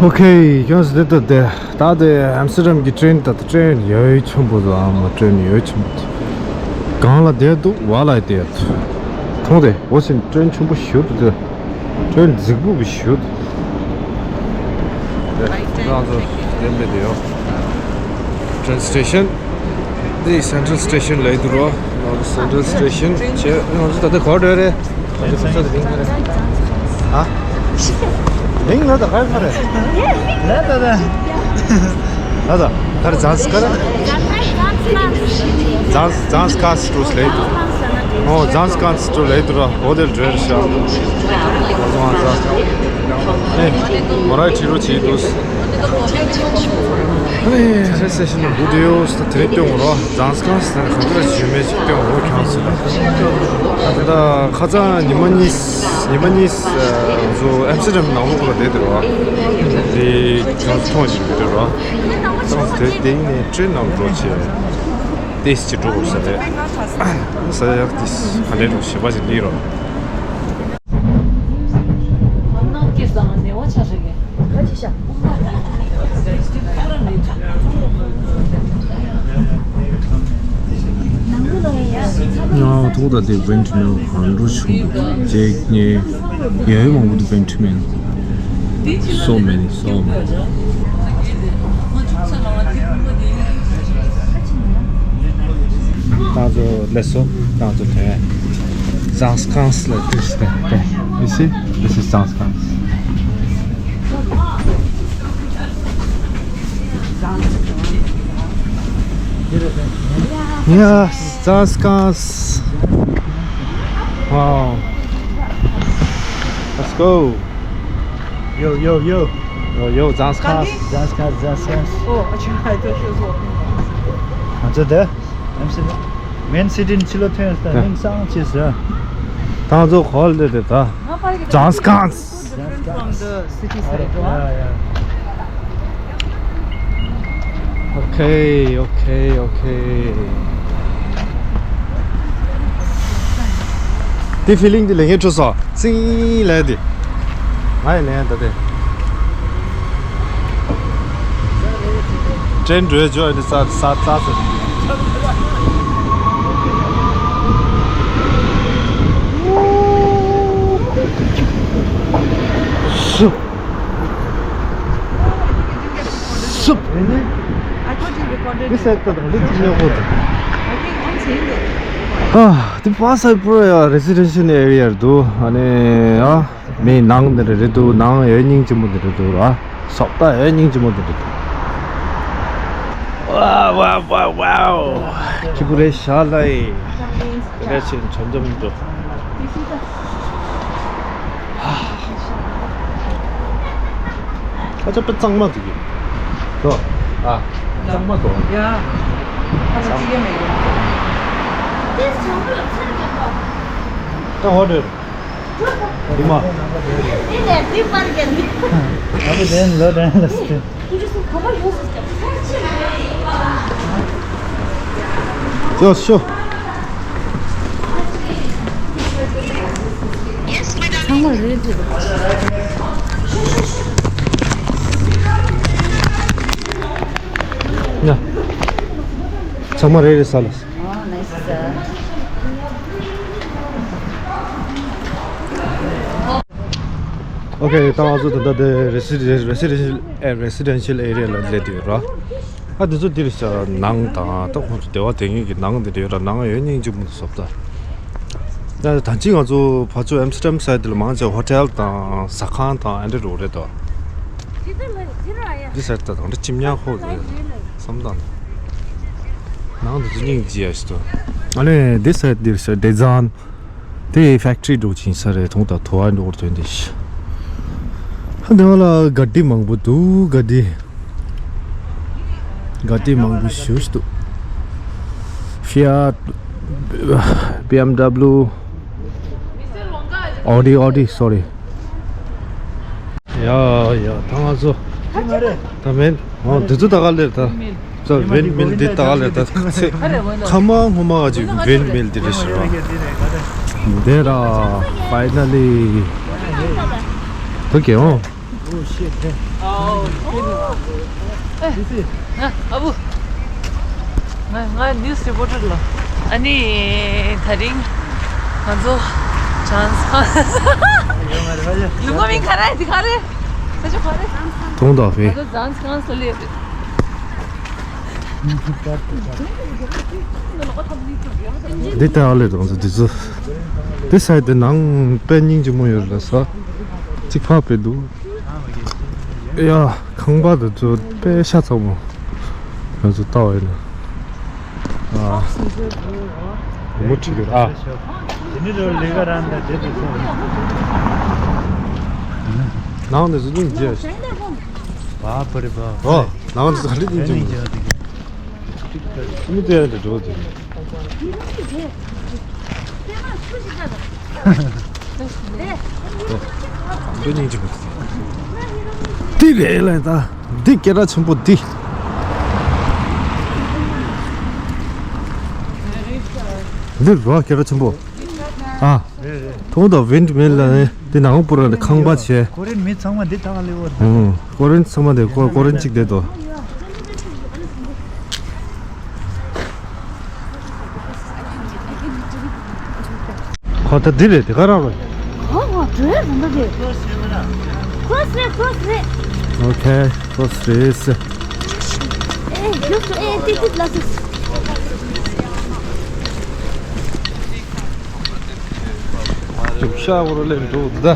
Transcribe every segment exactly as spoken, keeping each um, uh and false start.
ཨོ་ཁེ། ཁྱོད་ཚོ་དེ་ལྟ་སྟེ། ད་དེ་ཨམ་སི་ཊར་ཌམ་གྱི་ཊེན་ད་ལྟ་ཊེན་ཡོད་ཆེན་པོ་ཟ་མ་ཊེན་ཡོད་ཆེན་པོ་དེ་གང་ལ་བསྡད་འདུག་བ་ལ་བསྡད་འདུག་མཐོང་དེ་འོ་ཟིན་ཊེན་ཆེན་པོ་ཞིག་འདུག་དེ་ཊེན་རྫིག་པོ་གི་ཞིག་འདུག་དེ་ང་ཚོ་བསྡད་པའི་དེ་ཡོད། ཊེན་སི་ཊེ་ཤན། འདི་སེན་ཊྲལ་སི་ཊེ་ཤན་ལབ་འདུག་རོ། སེན་ཊྲལ་སི་ཊེ་ཤན་བྱས། ང་ཚོ་ད་ལྟ་ག་པར་འགྲོ་རེད། ང་ཚོ་ག་ས་དེ་རིང་ག་རེད། ཨ། མིང་ལ་ད་ག་རེ་ག་རེ། ལ་ད་ད། ལ་ད་ག་རེ། ཛཱན་སི་ག་རེ། ཛཱན་སི་ཛཱན་སི་ཀཱན་སི་ཊུ་ལབ་འདུག་ཨོ་ཛཱན་སི་ཀཱན་སི་ཊུ་ལབ་འདུག་རོ། ཧོ་ཊེལ་འགྲོ་རེད་ཤག་ང་ཚོ་ང་ཚོ་ཨེ་མོ་ར་ཁྲིད་རོགས་བྱེད་འདུག་ཨེ་རེ་སེ་ཤན་ནང་འདུག་དེ་ཡོད་ས་དེ་རིང་སྟོན་འོང་རོགས། ཛཱན་སི་ཀཱན་སི་ནས་གང་འདྲ་ཞུ་མེད་ཅིག་སྟོན་འོང་ཁྱོད་ཚོ་ལ། ད་ཁ་སང་ཉི་མ་གཉིས་ཉི་མ་གཉིས་ང་ཚོ་ཨམ་སི་ཊར་ཌམ་ནང་ལོགས་ལ་བསྡད་དེ་རོགས། དེ་ཁྱོད་ཚོ་མཐོང་ཡོད་རེད་རོགས། ད་དེ་དེ་ནས་ཊེན་ནང་འགྲོ་བྱས་ཏེ་སི་ཅིག་འགྲོ་དགོས་ས་རེད། ས་ཡག་དེ་ག་འདྲས་འགྲོ་ཞེས་པ་ཞིག་འདི་རོགས། ཐུག་ད་དེ་བེན་ཊི་མེལ་གང་འགྲོ་བྱུང་འདུག་ཅེག་ནས་ཡོད་མང་པོ་འདུག་བེན་ཊི་མེལ། So many, so many. ད་ཚོ་ལེགས་སོ། ད་ཚོ་དེ་ཛཱན་སི་ཀཱན་སི་ལ་དུས་དེ། You see? This is ཛཱན་སི་ཀཱན་སི། Yes, ཛཱན་སི་ཀཱན་སི། Wow. Let's go. Yo, yo, yo. Yo, yo, ཛཱན་སི་ཀཱན་སི། ཛཱན་སི་ཀཱན་སི། ཛཱན་སི་ཀཱན་སི། ཨོ། ང་ཚོ་དེ་ཨམ་སི་ཊར་ཌམ་མེན་སི་ཊི་ནས་ཕྱི་ལོགས་ཐོན་ཡོད་ས་ནིང་སང་ཆེ་ཟེར། ད་ཚོ་གོ་ལ་དེ་ད་ཛཱན་སི་ཀཱན་སི། Different from the city side, yeah, yeah. Okay, okay, okay. དེ་ཕི་ལིང་དེ་ལེན་མཁན་འཕྲོད་སོང་། ཙིང་ལས་དེ། ང་ཡི་ལེན་ད་དེ། ཊེན་འགྲོས་འཇོག་ཡོད་ས་ས་ས་ས། སུ། སུ། I thought you recorded. This side ད་དང་འདི་ཅི་ཉོ་གོ་ད། I think I'm seeing it. ཨ། དེ་པ་སའི་པུ་ར་ཡ་རེ་སི་ཌེན་ཤལ་ཨེ་རི་ཡ་རེད་འདུག་ཨ་ནི་ཨ། མི་ནང་འདི་འདྲ་རེད་འདུག་ནང་ཡོད་སྙིང་རྗེ་མོ་འདི་འདྲ་འདུག་ར། སོབ་ད་ཡོད་སྙིང་རྗེ་མོ་འདི་འདྲ་འདུག་ཝའོ་ཝའོ་ཝའོ་ཝའོ། སྐྱིད་པོ་རེད་ཤག་ལ་ཡི། དེ་འདྲ་བྱས་འཆམ་འཆམ་འགྲོ། ཁ་ཆ་པེ་གཙང་མ་འདུག་གི། དོ། ཨ། གཙང་མ་དོ། ཡ། ཁ་ཆ་ཅི་གེ་མེད་གི། ད་ཧོ་ཏེལ། དེ་མ། དེ་ནས་དེ་པར་གྱི་ནི། ཨ་ཕ་དེ་ལོ་དྲན་ལ་སྟེ། ཡོ་ཤོ། ཚང་མ་རེད་འདུག་ཡ། ཚང་མ་རེད་རེད་ས་ལ། ཨོ་ནའི་སི་སར། ཨོ་ཁེ། ད་ང་ཚོ་ད་ལྟ་དེ་རེ་སི་རེ་རེ་སི་ཌེན་ཤལ་ཨེ་རེ་སི་ཌེན་ཤལ་ཨེ་རི་ཡ་ལ་སླེབས་ཡོད་ར། ཨ་དེ་ཚོ་འདིར་ཤ་ནང་དང་ད་ཁོང་ཚོ་སྡེ་བ་དེ་ངེད་ཀྱི་ནང་འདི་འདྲ་ཡོད་ར། ནང་ཡོད་སྙིང་རྗེ་མོ་འདུག་བཟོ་ལྟ། ད་ད་ཅི་ང་ཚོ་ཕར་ཚུར་ཨེམ་སི་ཊར་ཌམ་སའིཌ་ལ་མང་ཆེ་ཧོ་ཊེལ་དང་ཟ་ཁང་དང་ཨ་འདྲ་རུ་རེད་དོ། འདི་སའིཌ་ད་དང་འདྲ་ཅི་མྱ་ཧོ་རེད་བསམ་དང་། ནང་འདི་ཚོ་སྙིང་རྗེ་ཡ་ཞིག་འདུག་ཨ་ནི་འདི་སའིཌ་འདིར་ཤ་ཌེ་ཛན། དེ་ཕེག་ཊི་རི་འགྲོ་ཕྱིན་ས་རེད། ཐོང་ད་ཐོ་བ་འགྲོ་བར་ཐོན་དེ་ཤི། ཧ་འདི་བ་ལ་ག་ཌི་མང་པོ་འདུག་ག་ཌི། ག་ཌི་མང་པོ་ཞུ་ཞུ་འདུག་ཕི་ཡ་ཊི། བི་ཨེམ་ཌབ་ལུ། ཨོ་ཌི། ཨོ་ཌི། སོ་རི། ཡ་ཡ་ད་ང་ཚོ། ད་མེད། ཨོ་འདི་ཚོ་ད་ག་ལེར་ད། ཚོ་ཝིན་མིལ་འདི་ད་ག་ལེར་ད་ཚེ། ཁ་མ་སྔོན་མ་ག་ཅིག་ཝིན་མིལ་འདི་རེད་ཤི་ར། འདི་ར་ཕའི་ནལ་ལི། Okay, oh. ཨ་བུ། ང་ང་news reporter ལ། ཨ་ནི་དེ་རིང་ང་ཚོ་ཇཱན་སི་ཁང་། ལུང་པ་མིང་ག་རེ་འདི་ག་རེ། ས་ཆ་ག་རེ། ཐོང་ད་ཕེ། ང་ཚོ་ཇཱན་སི་ཁང་སླེབས་རེད། འདི་ལྟ་ཨ་ལེ་དང་འདི་ཚོ། འདི་སའི་འདི་ནང་དཔེ་སྙིང་རྗེ་མོ་ཡོད་ལ་ས། གཅིག་ཕ་དཔེ་འདུག་ཡ། ཁང་པ་འདི་ཚོ་དཔེ་ཤ་ཚ་མོ། ང་ཚོ་ལྟ་བ་ཡིན་ན། ཨ། མུ་ཁྲི་གི་ཨ། དེ་ནི་རོ་ལི་ག་རང་ད་དེ་དེ་ཚོ། ནང་འདི་ཚོ་སྙིང་རྗེ། བ་པ་རི་པ། ཨོ། ནང་འདི་ཚོ་ག་འདྲ་སྙིང་རྗེ་མོ། མི་དེ་ར་དེ་འགྲོ་དེ། འདི་རེད་ལ་ད། འདི་སྐད་གྲགས་ཆེན་པོ་འདི། འདི་རོ་སྐད་གྲགས་ཆེན་པོ། ཨ། ཐོག་ད་ཝིན་མིལ་ལ་ནི་འདི་ནང་པུ་ར་ནི་ཁང་པ་བྱས། ཀོ་རིན་མི་ཚང་མ་འདི་ཐང་ལེ་བོ། ཨུ། ཀོ་རིན་ཚང་མ་འདི་ཀོ་ཀོ་རིན་གཅིག་བསྡད་དོ། ཁོ་ད་འདི་རེད་དེ་ག་རང་རེད། ཁོ་ཁོ་བྲོས་རུང་ད་དེ། ཁོ་སི་རེད་ཁོ་སི་རེད། ཨོ་ཁེ་ཁོ་སི་རེད་སི། ཨེ་རྒྱུགས་སོ་ཨེ་ཏི་ཏི་ལ་སི། རྒྱུགས་ཤ་བོར་ལེན་འགྲོ་ད།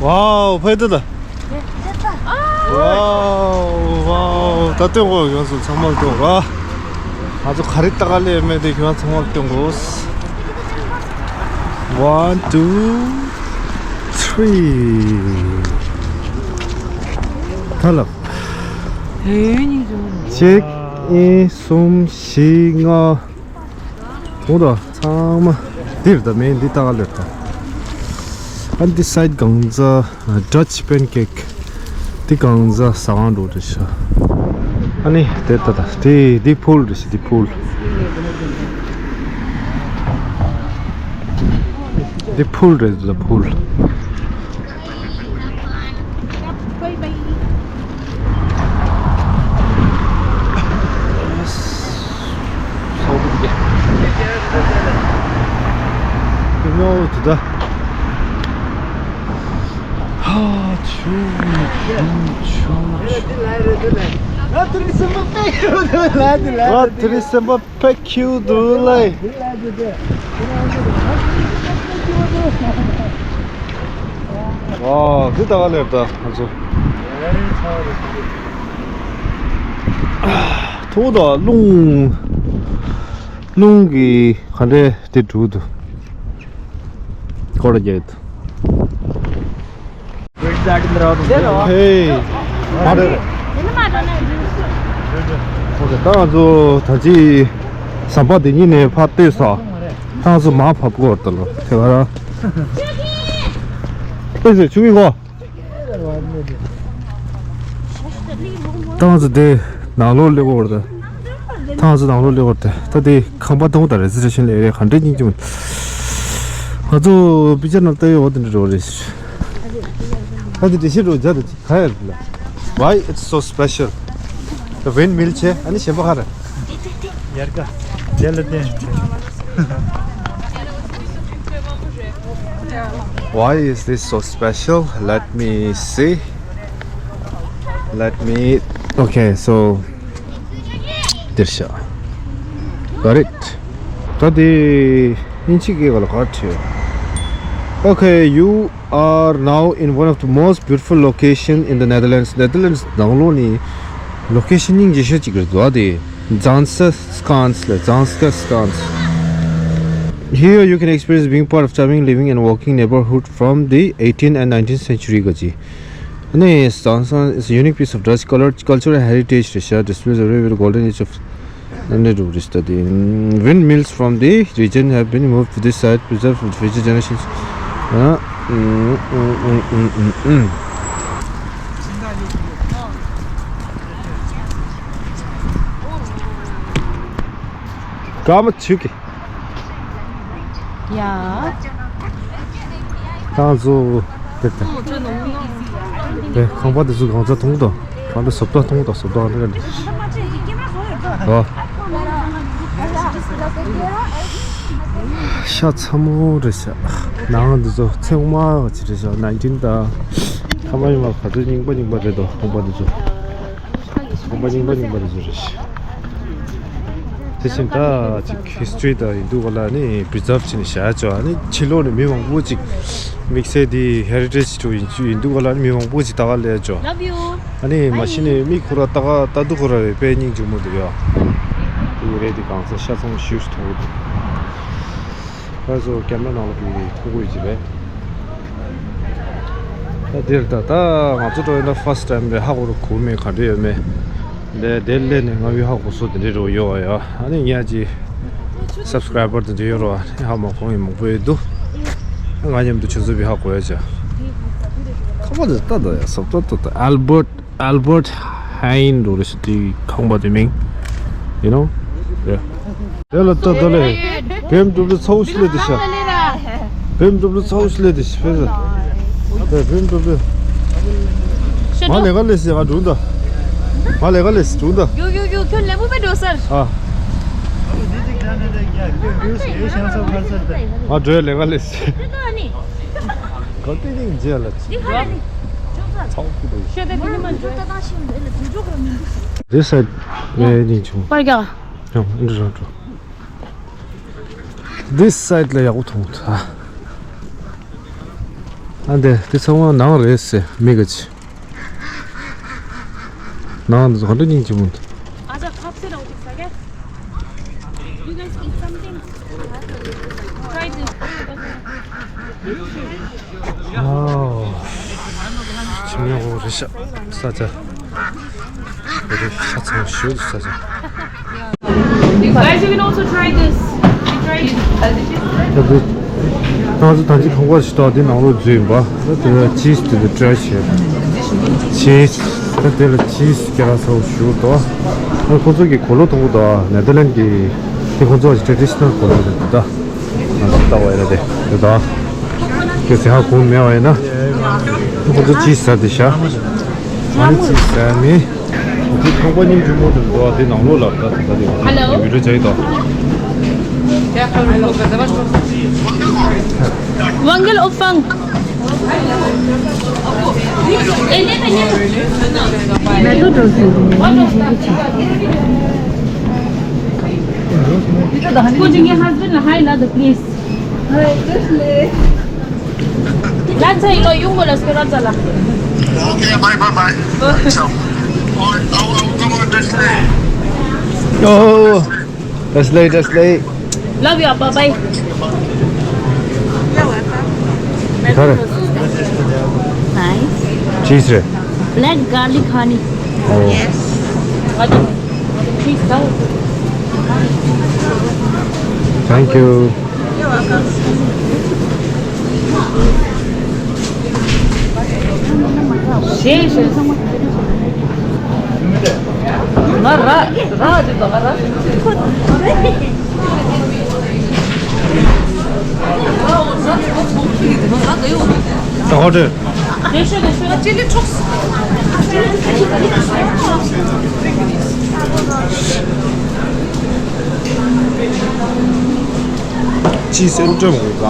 ཝའོ། ཕ་ཡི་ད། ཝའོ་ཝའོ། ད་སྟོན་གོ། ཁྱོད་ཚོ་ཚང་མར་སྟོན་གོ། ང་ཚོ་ག་རེ་ལྟ་ག་ལས་མེད་དེ་ཁྱོད་ཚང་མར་སྟོན་གོ། One, two, three. ཐ་ལབ། གཅིག་གཉིས། གསུམ། བཞི། ལྔ། འོ་ད་ཚང་མ་འདིར་ད་མེད། འདི་ལྟ་ག་ལེར་ད། ཨ་འདི་སའི་ཌི་གང་ཟ་Dutch pancake། འདི་གང་ཟ་ཟ་ཁང་འགྲོ་རེད་ཤག་ཨ་ནི་དེ་ལྟ་ད་དེ་འདི་ཕུལ་རེད་ཤག་འདི་ཕུལ། འདི་ཕུལ་རེད་ད་ཕུལ། ཕ་དེ་རིང་སེམས་པ་དཔེ་སྐྱིད་པོ་འདུག་ལེ། ཨ། འདི་ལྟ་ག་ལེར་ད་ང་ཚོ། ཐུག་ད་རླུང་། རླུང་གི་ག་འདྲས་དེ་འགྲོ་འདུག་སྐོར་རྒྱག་འདུག་ཧེ། ཨ་རེ་རེད། ཨོ་ཁེ། ད་ང་ཚོ་ད་ཅི་ཟམ་པ་འདི་གཉིས་ནས་ཕར་ལྟོས་ས། ད་ང་ཚོ་མར་བབས་དགོས་རེད་ད་ལོ། དེ་ག་རང་ལྟོས་ཟེར་ཆུ་གི་གོ། ད་ང་ཚོ་དེ་ནང་ལོགས་སླེབས་དགོས་རེད་ད། ད་ང་ཚོ་ནང་ལོགས་སླེབས་དགོས་རེད་ད། ད་དེ་ཁང་པ་དང་པོ་དང་registration ལས་རེད། ག་འདྲས་སྙིང་རྗེ་མོ། ང་ཚོ་པི་ཅར་ནང་ལྟ་ཡོད་པ་དེ་འདྲ་འགྲོ་རེད། ད་དེ་འགྲེལ་བཤད་འགྲོ་རྒྱ་དང་ག་ཡར་ལ། Why it's so special? The windmill ཆེ་ཨ་ནི་གཞན་པ་ག་རེ། ཡར་ག་དེ་ལ་བརྟེན། Why is this so special? Let me see. Let me. Okay, so འདིར་ཤག Got it. ད་དེ་ཨིན་ཇི་སྐད་ལ་ག་རེ་བྲིས། Okay, you are now in one of the most beautiful location in the Netherlands. Netherlands ནང་ལོགས་ནས་location སྙིང་རྗེ་ཤོས་གཅིག་རེད་འདུག་ཨ། དེ་Zaanse Schans ལ། Zaanse Schans. Here you can experience being part of charming living and walking neighborhood from the eighteenth and nineteenth century ག་ཅི། ཨ་ནི་Zaanse is a unique piece of Dutch colored cultural heritage རེད་ཤག Displays a rich golden age of Windmills from the region have been moved to this site, preserved for future generations. Uh, mm, mm, mm, mm, mm, mm. Come, Chucky. ཡ། ཁང་བཟོ། དེ་དེ། དེ་ཁང་པ་དེ་ཚོ་གང་ཚ་མཐོང་དང་། གང་དེ་བཟོ་ལྟ་མཐོང་དང་། བཟོ་ལྟ་གང་དེ་ག་འདྲ། ཨོ། ཤ་ཚ་མོ་རེད་ཤག་ནང་འདི་ཚོ་ཚེ་དབང་མ་ཅི་རེད་ཤག་ནའིན་ཊིན་དང་། ཁང་པ་ཡིན་པ་ག་ཚོད་རྙིང་པ་རྙིང་པ་རེད་དོ། ཁང་པ་འདི་ཚོ། ཁང་པ་རྙིང་པ་རྙིང་པ་རེད་ཟེར་རེད། དེ་བཞིན་ད་ཅིག་ཧི་སི་ཊོ་རི་དང་ཡིན་དུས་ག་ལ་ནི་པི་རི་ཛརབ་བྱས་ནས་བཞག་ཆོག་ཨ་ནི་ཕྱི་ལོགས་ནས་མི་མང་པོ་ཅིག་དམིགས་བསལ་དེ་ཧེ་རི་ཊེཇ་ཊུར་ཡིན་ཡིན་དུས་ག་ལ་ནི་མི་མང་པོ་ཅིག་ད་ག་སླེབས་ཆོག་ཨ་ནི་མ་གཞི་ནས་མི་ཁོ་ར་ད་ག་ད་དུ་ཁོ་ར་རེད། དཔེ་སྙིང་རྗེ་མོ་འདུག་ཡ། དེ་རེད། དེ་གང་ས་ཤ་ཚང་ཞུས་མཐོང་གི་འདུག་ཁ་སོ་ཀེམ་ར་ནང་ལ་གི་ཐུག་གི་ཡོད་ཀྱི་རེད། ད་འདིར་ད་ད་ང་ཚོ་འགྲོ་ཡིན་ན་ཕར་སི་ཊི་ཊེམ་རེད། ཧ་གོ་རུ་གོ་མེད་ག་འདྲ་ཡོད་མེད། ལས་དེ་ལས་ནས་ང་བི་ཧ་གོ་སོ་དེ་འདྲ་རུ་ཡོད་བ་ཡ། ཨ་ནི་ངས་ཀྱི་སབ་སི་ཀ་རའི་བར་དེ་འདྲ་ཡོད་རོ། ཨ་ནི་ཧ་མ་གོ་ཡིན་མང་པོ་ཡོད་འདུག་ང་མཉམ་དུ་ཆུ་ཚོད་བི་ཧ་གོ་ཡ་ཅག་ཁ་པར་དེ་ལྟ་ད་ཡ་སོབ་ཏོ་ཏོ་ཏོ་ཨལ་བར་ཊི། Albert Heijn འགྲོ་རེད་ཤག་དེའི་ཁང་པ་དེ་མིང་། ཡིན་ནོ། ཡ། དེ་ལ་ལྟ་ད་ལེ། བེམ་གྲུབ་ལ་ཚ་བོ་ཞིག་སླེབས་དེ་ཤག་བེམ་གྲུབ་ལ་ཚ་བོ་ཞིག་སླེབས་དེ་ཤག་ཕེ་ས། དེ་བེམ་གྲུབ་ལ། མ་ལས་ཀ་ལས་སི་ང་འགྲོ་ད། མ་ལས་ཀ་ལས་སི་འགྲོ་ད། ཡོ་ཡོ་ཡོ། ཁྱོད་ལས་པོ་མེད་འགྲོ་སར། ཨ། ང་འགྲོ་ཡ་ལས་ཀ་ལས་སི། ག་དུས་ནས་མཇལ་ལ་ཅི། འདི་ཧ་ལས་ནི། ཚང་ཁུ་དུ། ཤེས་དེ་དེ་ནི་མ་འཇོག་ད་ད་ཤེས་མེད་ལ་དེ་འཇོག་ག་མི་འདུག་དེ་ས་ནས་བྱུང་། པར་རྒྱག་ཡང་འདི་རང་འགྲོ། This side ལ་ཡག་པོ་མཐོང་ཐལ། ཨ་འདི་འདི་ཚང་མ་ནང་རེད་ཟེར་མི་ག་ཅི། ནང་འདི་ཚོ་ག་འདྲ་སྙིང་རྗེ་མོ་འདུག You guys eat something? Try this. ཁྱིམ་ཡོང་རེ་ཤ་ས་ཆ། རེ་ཤ་ཚང་ཞུ་ས་ཆ། Guys, you can also try this. We tried it. ད་དེ་ང་ཚོ་ད་ཅི་ཁང་པ་ཞིག་ད་དེ་ནང་ལོགས་འཛུལ་ཡིན་པ། ད་དེ་ཅིས་དེ་དེ་ཊ་རའི་བྱས། ཅིས། ད་དེ་ལ་ཅིས་སྐྱེ་ར་ཚ་བོ་ཞུ་ཏོ། ཨ་ཁོ་ཚོ་གི་གོས་ལོག་མཐོང་གི་འདུག་ནེ་དར་ལེན་གི་དེ་ཁོ་ཚོ་གི་ཊེ་རེ་ཌི་ཤི་ནལ་གོས་ལོག་རེད་ད། ང་ཚོ་ལྟ་བ་ཡིན་ན་དེ་རེད་ད། དེ་ཚེ་ཧ་གོ་མེད་བ་ཡིན་ན། ཁོ་ཚོ་ཅིས་ཟ་དེ་ཤ། ང་ནི་ཅིས་ཟ་མི། དེ་ཁང་པ་སྙིང་རྗེ་མོ་དེ་འདུག་ཨ། དེ་ནང་ལོགས་ལ་ད་དེ་ད་དེ་ཡོད་ད། དེ་བི་ཌིའོ་བྱ་ཡི་ད། Wankel opvang. Putting your husband hi, la, the please. That's how you know you will ask your answer. Okay, bye, bye, bye. So, oh, oh, oh, come on, just play. Oh, that's late, that's late. Love you, bye bye. You're welcome. ག་རེ། Nice. Cheese རེད། Black garlic honey. Oh. Yes. Cheese, thank you. You're welcome. ཞེས་ཞེས་སོང་། ང་ར་ར་ཅིག་དང་ང་ར། ད་ཧོ་ཏེ། རེ་ཤོད་རེ་ཤོད། ཅི་ལི་འཕྲོགས། ཅི་སེ་འགྲོ་མི་འདུག་ག་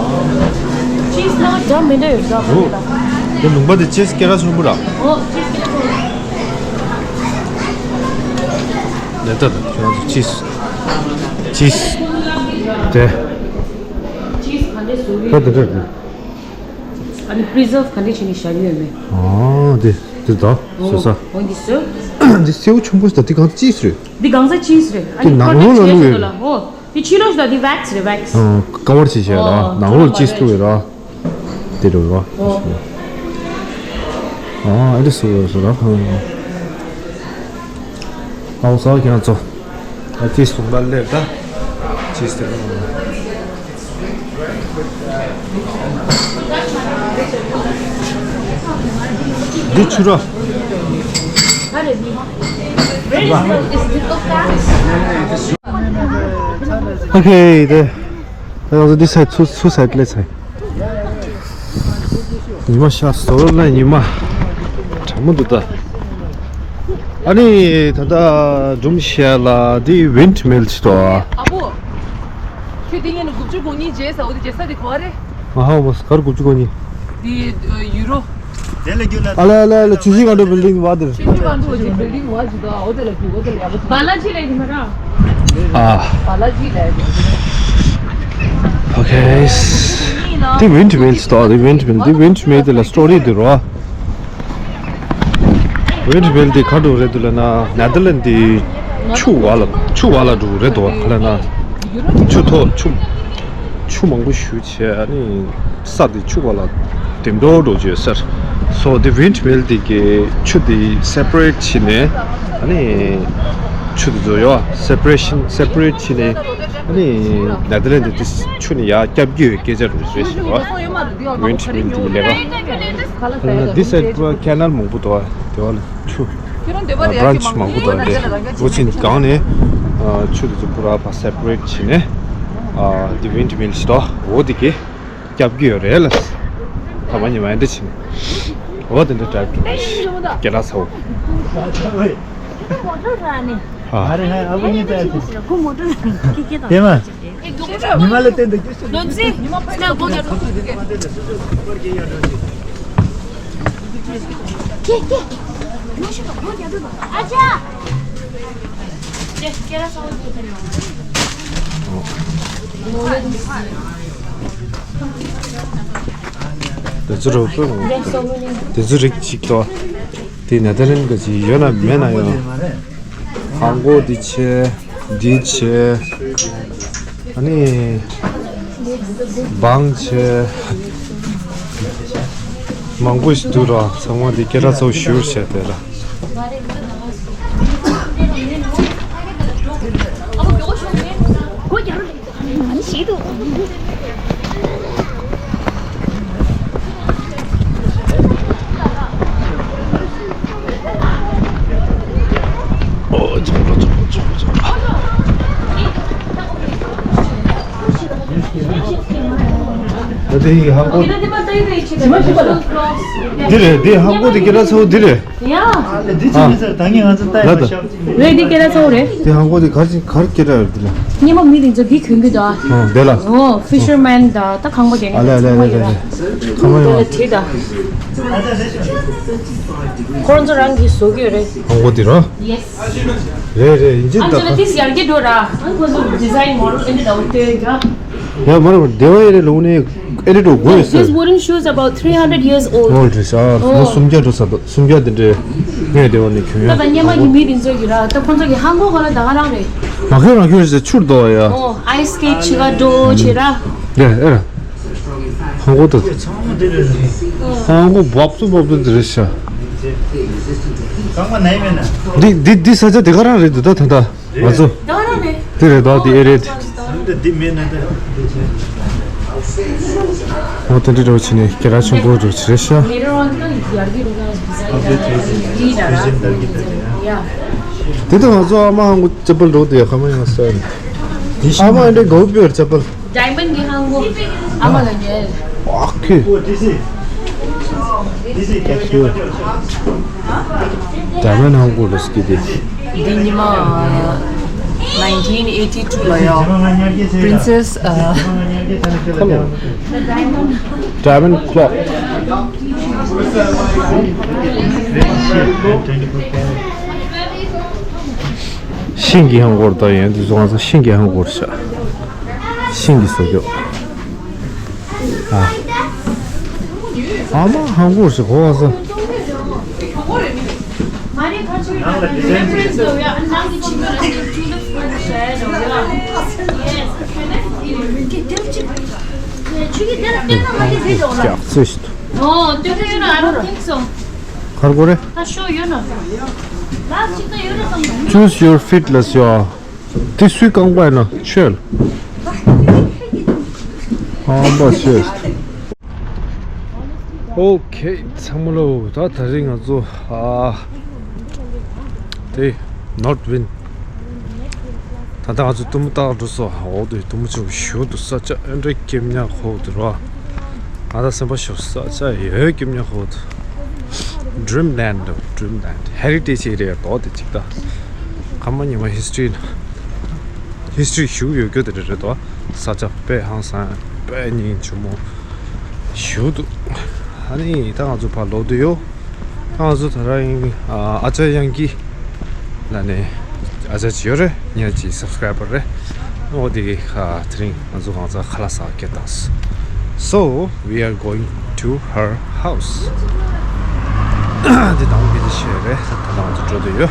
ཅིས་ནང་འདྲ་མི་འདྲ་ཡོད་འདྲ་འོ། དེ་ལུང་པ་དེ་ཅིས་སྐད་ག་ཆེན་པོ་ར། འོ་ཅིས་སྐད་ཆེན་པོ། ལེ་ད་ད་ཁྱོད་ཚོ་ཅིས། ཅིས། དེ། ཅིས་ག་འདྲ་བཟོ་གི། ད་དེ་འདྲ་རེད། ཨ་ནི་པི་རི་ཛརབ་ག་འདྲ་བྱས་ནས་བཞག་གི་ཡོད་མེད། ཨ་དེ་དེ་ད་བཟོ་ས། འོ་འདི་བཟོ། འདི་སེའུ་ཆུང་པོ་ཞིག་ད་འདི་གང་ཅིས་རེད། འདི་གང་ས་ཅིས་རེད། ཨ་དེ་ནི་ནང་ལོགས་ལ་བཀོད་བྱས་བླུགས་ཡོད། འདུག་ལ་འོ། དེ་ཕྱི་ལོགས་ཤིག་དང་དེ་ཝེག་སི་རེད། ཝེག་སི། ཨ་ཀ་བར་བྱས་བྱས་ར། ཨོ་ནང་ལོགས་ལ་ཅིས་བླུགས་ཡོད་ར། དེ་རུ་ར། ཨོ། ཨ་ཨ་འདྲ་སུ་ར་སུ་ར། ཨ་འོ་ཟ་ཁྱེད་རང་ཚོ། དེ་གསུམ་པ་སླེབས་ད། ཅིས་དེ་ལ། འདི་ཆུ་ར། ཨོ་ཁེ། དེ་ང་ཚོ་འདི་སའི་ཚུ་ཚུ་སའི་ལས་ཚའི། ཉི་མ་ཤར་སོང་ལ། ཉི་མ་གྲང་མོ་འདུག་ད། ཨ་ནི་ད་ལྟ་སྒྲུང་བཤད་ལ་འདི་ཝིན་ཌི་མིལ་ཅིག་འདུག་ཨ། ཨ་བོ། ཁྱོད་འདི་ངས་ནི་དགུ་བཅུ་གོ་གཉིས་བརྗེས་ས། འོ་དེ་བརྗེས་ས་དེ་གོ་བ་རེད། ང་ཧ་མོ་གར་དགུ་བཅུ་གོ་གཉིས། འདི་ཡུ་རོ། དེ་ལ་རྒྱུ་ལ། ཨ་ལ་ཨ་ལ་ཨ་ལ། ཆུ་བཞི་སྒང་དྲུག་བིལ་ཌིང་བ་དེར། ཆུ་བཞི་སྒང་དྲུག་ཅིག་བིལ་ཌིང་བ་ཅིག་དང་། འོ་དེ་ལ་རྒྱུ། འོ་དེ་ལ་ཡག་པོ། བ་ལ་ཇི་ལས་ཀྱི་མ་ར། ཨ། བ་ལ་ཇི་ལས་ཀྱི། ཨོ་ཁེ། དེ་ཝིན་ཌི་མིལ་ཅིག་འདུག་དེ་ཝིན་ཌི་མིལ། དེ་ཝིན་ཌི་མིལ་དེ་ལ་སི་ཊོ་རི་དེ་རོ། ཝིན་ཌི་མིལ་དེ་ག་འདྲ་རེད་འདུག་ལབ་ན། ནེ་དར་ལེན་དེ་ཆུ་བ་ལ། ཆུ་བ་ལ་འདྲ་རེད་འདུག་ག་ལབ་ན། ཆུ་ཐོག་ཆུ། ཆུ་མང་པོ་ཞེ་པོ་བྱས། ཨ་ནི་ས་དེ་ཆུ་བ་ལ་ལྡེམ་འགྲོ་འགྲོ་བྱས་ཟེར། སོ་དེ་ཝིན་ཌི་མིལ་དེ་གི་ཆུ་དེ་སེ་པ་རེ་ཊི་བྱས་ནས། ཨ་ནི་ཆུ་དེ་ཚོ་ཡོ། སེ་པ་རེ་ཤན། སེ་པ་རེ་ཊི་བྱས་ནས། ཨ་ནི་ནེ་དར་ལེན་དེ་དེ་ཆུ་ནས་ཡར་བསྐྱབ་ཀྱི་ཡོད་སྐད་ཆ་རེད་ཟེར་ཞུ་བ། ཝིན་ཌི་མིལ་དེ་ལས་ཀ། འདི་སའི་ཌི་ཁེ་ནལ་མང་པོ་འདུག་དེ་བ་ལ་ཆུ། བྷ་རན་ཆི་མང་པོ་འདུག་དེ་འོ་ཅིན་གང་ནས་ཆུ་དེ་ཚོ་པུ་ར་ཕར་སེ་པ་རེ་ཊི་བྱས་ནས། འདི་ཝིན་ཌི་མིལ་ཞིག་འདུག་འོ་དེ་གི་བསྐྱབ་ཀྱི་ཡོད་རེད་ལ། ད་མ་ཉི་མ་འདི་བྱས་ནས། འོ་དེ་འདྲ་འདྲ་འདྲ་སྐད་གྲགས་ཚ་བོ། ཨ་རེ་ཧ་ཨ་བུ་གཉིས་ད་ཡ་ཁོ་མོ་ཊ་ཁེ་ཁེ་དང་། དེ་མ། ཉི་མ་ལ་བརྟེན་ཏེ་སྐྱོ་ཤོས། ལོ་ཙི། ཁྱེད་ཁྱེད། ཨ་ཅག་དེ་ཚོ་རུ་དེ་ཚོ་རིགས་གཅིག་ཏོ། དེ་ནེ་དར་ལེན་ག་ཅིག་ཡོད་ན་མེད་ན་ཡང་། ཧང་གོ་འདི་བྱས། འདི་བྱས། ཨ་ནི་བང་བྱས། མང་པོ་ཞིག་འདུག་ར། ཚང་མ་འདི་སྐད་གྲགས་ཚ་བོ་ཞེ་པོ་བྱས་བསྡད་ར། ད་དེ་ཧང་གོ། འདི་རེད། འདི་ཧང་གོ་འདི་སྐད་གྲགས་ཚ་བོ་འདི་རེད། ཡ། ཨ་ལེ་འདི་ཅི་མི་ཟེར། ད་ངས་ང་ཚོ་ལྟ་ཡི་མ་ཤག་ཅིག་རེད། འདི་སྐད་གྲགས་ཚ་བོ་རེད། དེ་ཧང་གོ་དེ་གར་ཅིག་གར་སྐད་གྲགས་ཡོད་དེ་ལ། སྔོན་མ་མི་དེ་ཚོ་འདི་གྱོན་གྱི་འདུག་ཨ། ཨོ་དེ་ལ། ཨོ་ཕི་ཤར་མན་དང་ད་ཁང་པ་རྒྱག་མཁན་ཨ་ལེ་ཨ་ལེ་ཨ་ལེ་ཨ་ལེ། ཁང་པ་དེ་ཡོད་ལ་ཨ། དེ་དང་། ཁོ་རང་ཚོ་རང་གིས་བཟོ་གི་ཡོད་རེད། ཧང་གོ་དེ་ར། Yes. རེད་རེད། ཡིན་གཅིག་ཨ་ད་ཚོ་ལ་ཁ། དེ་ཡར་རྒྱས་འགྲོ་ར། ཨ་ཁོ་ཚོ་ཌི་ཛའིན་མོ་ཌལ་ཨེ་འདྲ་འདྲ་བོ་སྟོན་ར། ཡ་མ་རེད་མ་རེད། སྡེ་བ་ཡེ་རེ་ལོ་ནས་ཨེ་རེ་འགྲོ་དགོས་ཡོད་These ཟེར། Wooden shoes about three hundred years old. ཨོ་རེད་ཤག་ཨོ། ལོ་སུམ་བརྒྱ་འགྲོ་ས་འདུག་སུམ་བརྒྱ་དེ་འདྲའི་ངས་སྡེ་བ་ནས་གྱོན་ད་ཡ། ད་སྔོན་མ་གི་མི་དེ་ཚོ་གི་ར། ད་ཁོ་ཚོ་གི་ཧང་གོ་ག་ལ་ད་ག་རང་རེད། མ་གྱོན་རང་གྱོན་ཟེར་ཆུར་འདུག་ཡ། ཨོ་ཨའི་སི་ཀེ་ཊི་བྱེད་ག་འགྲོ་བྱེད་ར། ཡ་ཨེ་ར། ཧང་གོ་ད། ཚང་མ་དེ་རེད། ཧང་གོ་བབ་ཚུ་བབ་ཚུ་དེ་རེད་ཤག་གང་མ་ནའི་མེད་ན། འདི་འདི་འདི་ས་ཆ་དེ་ག་རང་རེད་འདུག་ད་ད་ད། ང་ཚོ། ད་རང་རེད། དེ་རེད་ད། དེ་ཨེ་རེད། འདི་མེད་ན་ད། འོ་དེ་འདྲ་འདྲ་བོ་བྱས་ནས་སྐད་གྲགས་ཆེན་པོ་འདྲ་བོ་བྱས་རེད་ཤག་དེ་ད་ང་ཚོ་ཨ་མ་ཧང་གོ་ཅ་པལ་འདྲ་བོ་དེ་ཡ་ཁ་མ་ཡང་ས་ཨ་མ་འདྲ་གོ་པི་ཡོད་ཅ་པལ། Diamond གི་ཧང་གོ། ཨ་མ་ལ་ཉལ། ཨ་ཁུ། Diamond ཧང་གོ་ལ་སྐྱིད་དེ། འདི་ཉི་མ་nineteen eighty two ལ་ཡ། Princess ཨ། Diamond clock. ཤིང་གི་ཧང་གོ་ད་ཡིན། འདི་ཚོ་ང་ཚོ་ཤིང་གི་ཧང་གོ་ཤག་ཤིང་གི་བཟོ་རྒྱུ། ཨ། ཨ་མ་ཧང་གོ་ཞིག་གོ་བ་ས། ཀྱག་ཙེ་ཞིག་འདུག་ཨོ། ཏོག་ཙམ་ཡོད་ན། I don't think so. གར་གོ་རེད། ད་ཤོ་ཡོད་ན། ལག་ཅིག་ད་ཡོད་ན་ཙམ། Choose your fit ལ་ཟེར་བ། དེ་སུའི་རྐང་པ་ཡིན་ན་ཆོས་ལ། རྐང་པ་ཆོས། ཨོ་ཁེ། ཚང་མ་ལོ། ད་དེ་རིང་ང་ཚོ་ཨ་དེ་North Wind། ད་ལྟ་ང་ཚོ་གཏུམ་མོ་བཏགས་འགྲོ་སོང་། འོ་དེ་གཏུམ་མོ་ཆེན་པོ་ཞེ་པོ་འདུག་ས་ཆ་ཨེ་འདྲ་སྐྱིད་ཉག་ཁོག་འདུག་ར། ང་ད་སེམས་པ་ཤོར། ས་ཆ་ཡོད་སྐྱིད་ཉག་ཁོག་འདུག Dreamland འདུག Dreamland heritage area འདུག་དེ་གཅིག་ད། ཁ་མ་ཉི་མ་history history ཞེ་པོ་ཡོད་རྒྱུ་དེ་རེད་འདུག་ས་ཆ་དཔེ་ཧང་སང་དཔེ་སྙིང་རྗེ་མོ་ཞེ་པོ་འདུག་ཨ་ནི་ད་ང་ཚོ་ཕར་ལོག་འདོད་ཡོད། ང་ཚོ་ད་རིང་ཨ་ཅག་དབྱངས་སྐྱིད་ལ་ནས་ཨ་ཅག་ཅིག་ཡོད་རེད། ངའི་ཅིག་subscriber རེད། ཨོ་དེ་གི་ཁ་དེ་རིང་ང་ཚོ་གང་ཚ་ཁ་ལག་ཟ་སྐད་བཏང་སོང་། So we are going to her house. དེ་དང་གི་དེ་བྱས་རེད། ད་ད་ང་ཚོ་འགྲོ་འདོད་ཡོད།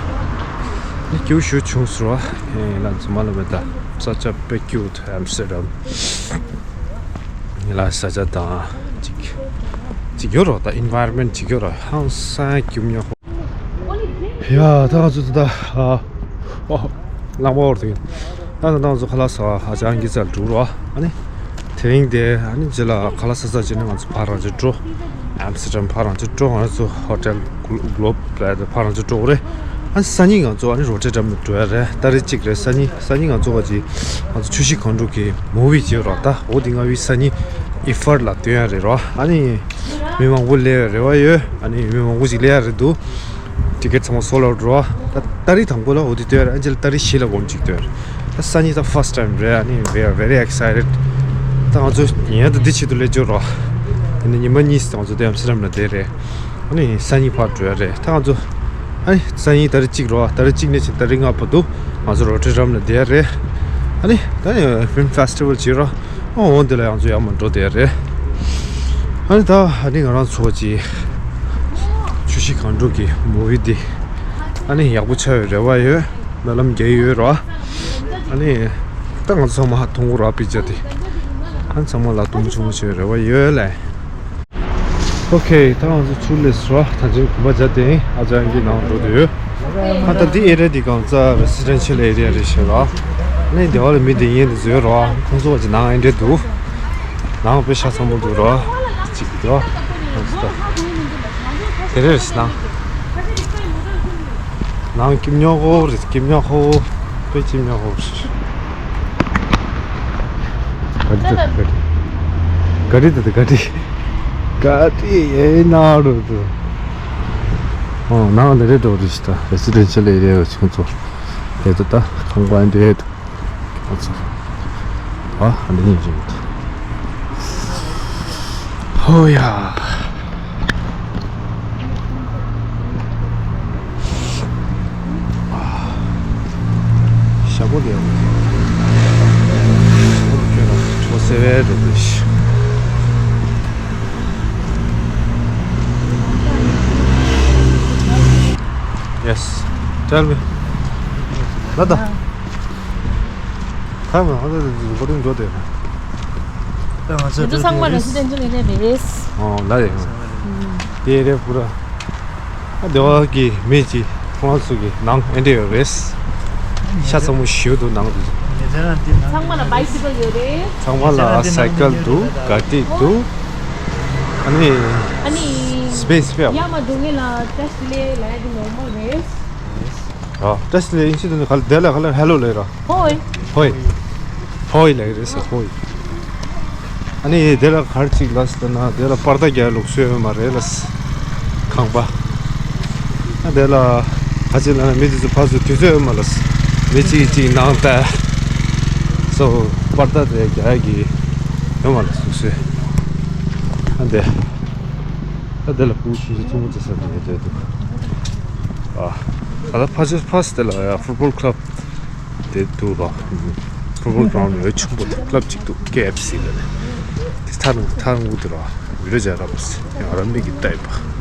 ནི་སྐྱིད་པོ་ཞེ་པོ་བྱུང་སོང་བ། ཡིན་ན་ཚང་མ་ལ་མེད་ད། ས་ཆ་དཔེ་སྐྱིད་པོ་འདུག Amsterdam ལ་ས་ཆ་དང་ཅིག་ཅིག་ཡོད་རོགས། ད་environment ཅིག་ཡོད་རོགས། ཧང་སང་སྐྱིད་ཉག་ཁོག་ཡ་ད་ང་ཚོ་ད་ཨ་ཨོ་ལང་པ་འོར་དེ། ད་ད་ང་ཚོ་ཁ་ལག་ཟ་བ་ཨ་ཅག་དབྱངས་སྐྱིད་རྩར་འགྲོ་རོགས། ཨ་ནི་དེ་རིང་དེ་ཨ་ནི་རྗེས་ལ་ཁ་ལག་ཟ་ཟ་བྱས་ནས་ང་ཚོ་ཕར་རང་ཅིག་འགྲོ། Amsterdam ཕར་རང་ཅིག་འགྲོ། ང་ཚོ་Hotel Globe ལ་ཕར་རང་ཅིག་འགྲོ་དགོས་རེད། ཨ་ནི་སང་ཉིན་ང་ཚོ་ཨ་ནི་Rotterdam ལ་འགྲོ་ཡ་རེད། ཏ་རིག་གཅིག་རེད། སང་ཉིན་སང་ཉིན་ང་ཚོ་བ་ཅིག་ང་ཚོ་ཆུ་བཞི་སྒང་དྲུག་གི་movie ཅིག་ཡོད་རོགས། ད་འོ་དེ་ང་བི་སང་ཉིན་ཨི་ཕར་ལ་སྟོན་ཡ་རེད་རོགས། ཨ་ནི་མི་མང་པོ་སླེབས་ཡ་རེ་བ་ཡོད། ཨ་ནི་མི་མང་པོ་ཅིག་སླེབས་ཡ་རེད་འདུག Ticket ཚང་མ་sold out རོགས། ད་ཏ་རིག་དང་པོ་ལ་འོ་དེ་སྟོན་ཡ་རེད། ཨ་ནི་རྗེས་ལ་ཏ་རིག་བཞི་ལ་སྒོམ་ཅིག་སྟོན་ཡ་རེད། ད་སང་ཉིན་ད་first time རེད། ཨ་ནི་we are very excited. ད་ང་ཚོ་ཉིན་ཡང་ད་འདི་ཆེད་དུ་སླེབས་ཆོག་རོགས། དེ་ནས་ཉི་མ་གཉིས་ང་ཚོ་དེ་Amsterdam ལ་བསྡད་རེད། ཨ་ནི་སང་ཉིན་ཕར་འགྲོ་ཡ་རེད། ད་ང་ཚོ་ཨ་ནི་སང་ཉིན་ཏ་རིག་གཅིག་རོགས། ཏ་རིག་གཅིག་ནས་ཕྱིན་ཏ་རིག་ལྔ་བར་དུ་ང་ཚོ་Rotterdam ལ་བསྡད་ཡ་རེད། ཨ་ནི་ད་ནི་film festival བྱེད་རོགས། ཨོ་འོ་འདི་ལ་ཡང་ཚོ་ཡར་མར་འགྲོ་བསྡད་རེད། ཨ་ནི་ད་ཨ་ནི་ང་རང་ཚོ་གཅིག་ཆུ་བཞི་སྒང་དྲུག་གི་movie འདི་ཨ་ནི་ཡག་པོ་ཆགས་ཡོད་རེ་བ་ཡོད། རྨི་ལམ་རྒྱག་ཡོད་རོགས། ཨ་ནི་ད་ང་ཚོ་ཚང་མ་ཧ་མཐོང་གི་རོགས། པིག་ཅར་འདི་ཨ་ནི་ཚང་མ་ལ་གཏུམ་མོ་ཆེན་མོ་བྱེད་རེ་བ་ཡོད་ལེ། ཨོ་ཁེ། ད་ང་ཚོ་ཚུར་སླེབས་སོང་། ད་ཅིག་གོམ་པ་རྒྱག་སྟེ་ཨ་ཅག་གི་ནང་འགྲོ་འདོད་ཡོད། ཨ་ད་འདི་area འདི་གང་ཚ་residential area རེད་ཤག་ར། ནས་སྡེ་བ་ལ་མི་འདི་ཡིན་འདི་བཟོས་ར། ཁོང་ཚོ་བ་ཅིག་ནང་ཨེ་འདྲས་འདུག་ནང་དཔེ་ཤ་ཚ་མོ་འདུག་ར། ཅིག་འདུག་ར། དེ་རེད་ནང་། ནང་སྐྱིད་ཉོག་གོ་རེད། སྐྱིད་ཉོག་གོ། དཔེ་སྐྱིད་ཉོག་གོ་རེད། ག་རེ་དེ་ག་རེ། ག་རེ་དེ་ག་རེ། ག་རེ་ཡེ་ན་རུ་དུ། ཨོ་ནང་ལ་རེད་འགྲོ་རེད་ཤི་ད། residential area ཡོད་ཆུང་ཚོ། དེ་ཚོ་ད་ཁང་པ་འདྲ་འདུག་ཨ་ཚོ། ཨ་འདི་ཉིད་ཅིག་ཧོ་ཡ། ཞྭ་མོ་དེ་ཡང་ཁྱོད་ལ་ཁྲོ་སེ་བའི་རུ་རེད། Yes. Tell me. ལ་ད། ཐང་ང་ཧོ་ཏེལ་འགོ་དྲུང་འགྲོ་དེ། ད་ང་ཚོ་འདི་ཚང་མ་residential area རེད། ཨོ་ལ་ཡ། དེ་རེད་པུ་ར། ཨ་སྡེ་བ་གི་མི་གཅིག་ཁོང་ཚོ་གི་ནང་ཨེ་འདྲ་ཡོད་རེད། ཤ་ཚ་མོ་ཞེ་པོ་འདུག་ནང་དུ། ཚང་མ་ལ་bicycle ཡོད་རེད། ཚང་མ་ལ་སའི་ཀལ་འདུག་ག་ཏི་འདུག་ཨ་ནི་ཨ་ནི་space ཕེབས། ཡ་མ་འགྲོ་ངེས་ལ་ཏེ་སི་ལེ་ལ་ཡ་དེ་normal རེད། ཨ་ཏེ་སི་ལེ་ཨིན་ཤི་དུ་ནི་ག་ལ་དེ་ལ་ག་ལ་hello ལ་ར། ཧོའི། ཧོའི། ཧོའི་ལ་རེད་ས་ཧོའི། ཨ་ནི་དེ་ལ་གར་ཅིག་ལ་སྟ་ན་དེ་ལ་པར་ད་རྒྱ་ལུགས་སུ་ཡོད་མ་རེད་ལ་ཁང་པ། ཨ་དེ་ལ་ག་ཅིག་ལ་ན་མི་དེ་ཚོ་ཕར་ཚུར་དུས་ཚོད་ཡོད་མ་ལ་མི་གཅིག་གཅིག་ནང་ལྟ། སོ་པར་ད་དེ་རྒྱ་གི་ཡོད་མ་ལ་སུ་སུ་ཨ་དེ། ད་དེ་ལ་བུ་ཤི་ཤི་ཙུང་ཙེ་ས་དེ་དེ་འདུག་ཨ་ད་ཕ་ཆེ་ཕ་སི་དེ་ལ་ཡ་football club དེ་འདུག་ར། football ground ཡོད་ཆུང་པོ་དེ་club ཅིག་འདུག་ཀེ་ཨེཕ་སི་ལ་ནས་དེ་ཐར་ཐར་འུ་དེ་ར་བི་ལོ་ཇ་ར་བ་སི་ཡང་ར་མི་གི་ལྟ་ཡི་པ།